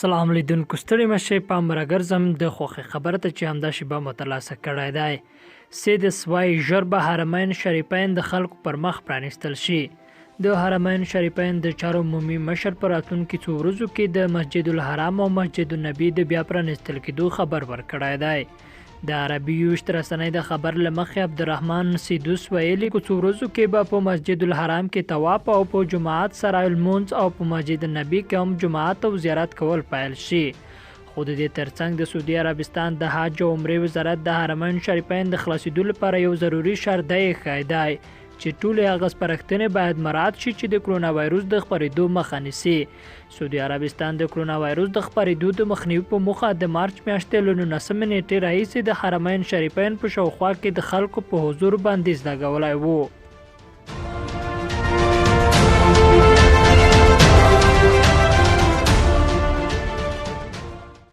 سلام لیدونکو، ستړي مه شئ. پام راګرځم د خوښې خبره ته چې همدا شیبه مو ترلاسه کړی دی. سیدس وایي ژر به حرمین شریفین د خلکو پر مخ پرانیستل شي. د حرمین شریفین د چارو عمومي مشر په راتلونکي څو ورځو کې د مسجد الحرام او مسجد النبي د بیا پرانیستل کېدو خبر ورکړی دی. د عربي یوشت رسنۍ د خبر له مخې، عبدالرحمن سیدوس ویلي، په څو ورځو کې به په مسجد الحرام کې طواف او په جماعت سره لمونځ او په مسجد النبي کې هم جماعت او زیارت کول پیل شي. خو د دې ترڅنګ د سعودي عربستان د حج او عمرې وزارت د حرمین شریفین د خلاصېدو لپاره یو ضروري شرط دی ایښی دی چې ټولې هغه سپارښتنې باید مراعات شي چې د کرونا وایروس د خپرېدو مخه نیسي. سعودي عربستان د کرونا وایروس د خپرېدو د مخنیوي په موخه د مارچ میاشتې له 19مې نېټې راهیسې د حرمین شریفین په شاوخوا کې د خلکو په حضور بندیز لګولی و.